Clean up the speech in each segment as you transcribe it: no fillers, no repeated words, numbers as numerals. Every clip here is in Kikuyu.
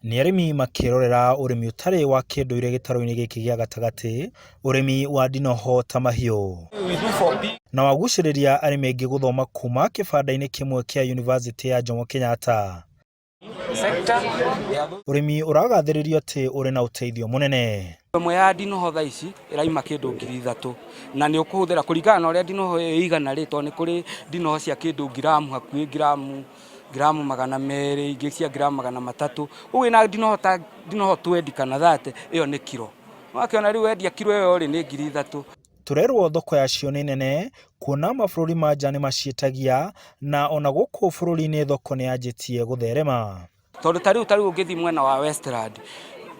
Nĩ arĩmi makĩrorera ũrĩmi ũtarĩ wa kĩndũire gĩtarũ-inĩ gĩkĩ gĩa gatagatĩ, ũrĩmi wa ndinoho ta mahiũ. Na wagucĩrĩria arĩmi aingĩ gũthoma kuma kĩbanda-inĩ kĩmwe kĩa yunivasĩtĩ ya Jomo Kenyatta. Ũrĩmi ũragathĩrĩrio atĩ ũrĩ na ũteithio mũnene. Ĩmwe ya ndinoho thaa ici ĩraima kĩndũ 3000 na nĩ ũkũhũthĩra kũringana na ũrĩa ndinoho ĩyo ĩigana rĩ, tondũ nĩ kũrĩ ndinoho cia kĩndũ ngiramu hakuhĩ ngiramu ngiramu 200, ingĩ cia ngiramu 300, ũguo wĩna ndinoho ta ndinoho twendi kana thate ĩyo nĩ kiro. Wakĩona rĩu wendia kiro ĩyo rĩ nĩ 3000. Tũrerwo thoko yacio nĩ nene kuona mabũrũri ma nja nĩmaciĩtagia na ona gũkũ bũrũri-inĩ thoko nĩyanjĩtie gũtherema. Tondũ ta rĩu ta rĩu ũngĩthiĩ mwena wa Westland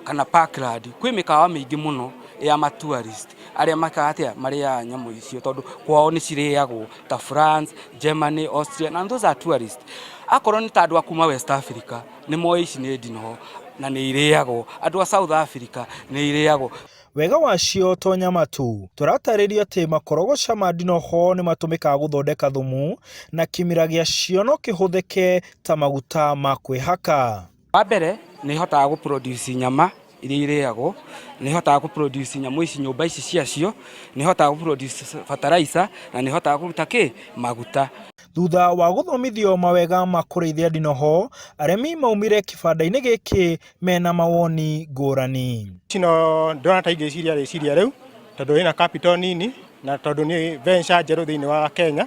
kana Parkland kwĩ mĩkawa mĩingĩ mũno ya ma tourist arĩa mekaga atĩa marĩaga nyamũ icio tondũ kwao nĩ cirĩagwo ta France, Germany, Austria na those are tourist. Akorwo nĩ ta andũ a kuma West Africa nĩ moĩ ici nĩ ndinoho na nĩ irĩagwo. Andũ a South Africa nĩ irĩagwo. Wega wacio to nyama tu, tũratarĩrio atĩ makorogoca ma ndinoho nĩ matũmĩkaga gũthondeka thumu na kĩmira gĩacio no kĩhũthĩke ta maguta ma kwĩhaka. Wa mbere nĩ ihotaga gũ produce nyama iria irĩagwo, nĩ ihotaga gũ produce nyamũ ici nyũmba ici ciacio, nĩ ihotaga gũ produce fertilizer na nĩ ihotaga kũruta kĩ? Maguta. Thutha wa gũthomithio mawega ma kũrĩithia ndinoho, arĩmi maumire kĩbanda-inĩ gĩkĩ mena mawoni ngũrani. Ici no ndĩrona ta ingĩciria rĩciria rĩu tondũ ĩna capital nini na tondũ nĩ venture njerũ thĩinĩ wa Kenya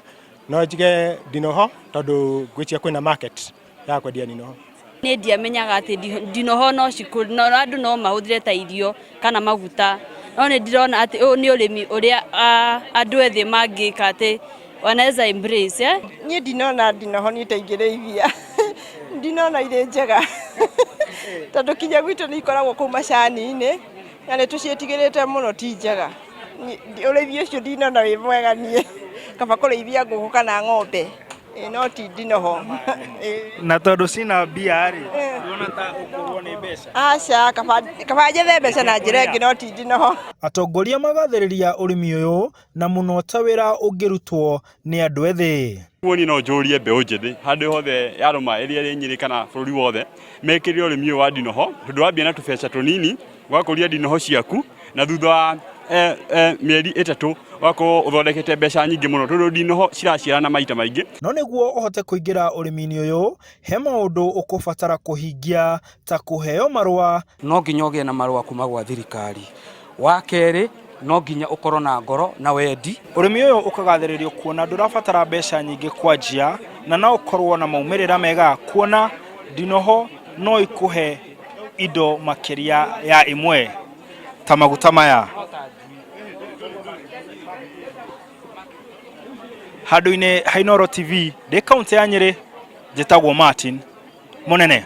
no njige ndinoho tondũ ngwĩciria kwĩna market ya kwendia ndinoho. Niĩ ndiamenyaga atĩ ndinoho no cikũ, no andũ no mahũthĩre ta irio kana maguta, no nĩ ndĩrona atĩ ũyũ nĩ ũrĩmi ũrĩa andũ ethĩ mangĩka atĩ wanaweza embrace eh? Niĩ ndinona ndinoho niĩ ta ingĩrĩithia ndinona irĩ njega tondũ kinya gwitũ nĩ ikoragwo kũu macani-inĩ na nĩ tũciĩtigĩrĩte mũno ti njega. Ũrĩithi ũcio ndinona wĩ mwega niĩ, kaba kũrĩithia ngũkũ kana ng'ombe no ti ndinoho. Na tondũ cina mbia rĩ, ndũrona ta ũkũrwo nĩ mbeca? Aca, kaba njethe mbeca na njĩra ĩngĩ no ti ndinoho. Atongoria magathĩrĩria ũrĩmi ũyũ na mũno ta wĩra ũngĩrutwo nĩ andũ ethĩ. Ũguo niĩ no njũrie mbeũ njĩthĩ handũ hothe yarũma ĩrĩa ĩrĩ Nyĩrĩ kana bũrũri wothe, mekĩrĩre ũrĩmi ũyũ wa ndinoho, tondũ wambia na tũbeca tũnini, ũgakũria ndinoho ciaku, na thutha wa mĩeri 3 ũgakorwo ũthondekete mbeca nyingĩ mũno, tondũ ndinoho ciraciarana maita maingĩ. No nĩguo ũhote kũingĩra ũrĩmi-inĩ ũyũ, he maũndũ ũkũbatara kũhingia ta kũheo marũa. No nginya ũgĩe na marũa kuma gwa thirikari. Wa kerĩ, no nginya ũkorwo na ngoro na wendi. Ũrĩmi ũyũ ũkagathĩrĩrio kuona ndũrabatara mbeca nyingĩ kwanjia na no ũkorwo na maumĩrĩra mega kuona ndinoho no ikũhe indo makĩria ya ĩmwe ta maguta maya. Handũ-inĩ ha Inooro TV ndĩ kaũntĩ ya Nyĩrĩ, njĩtagwo Martin Mũnene.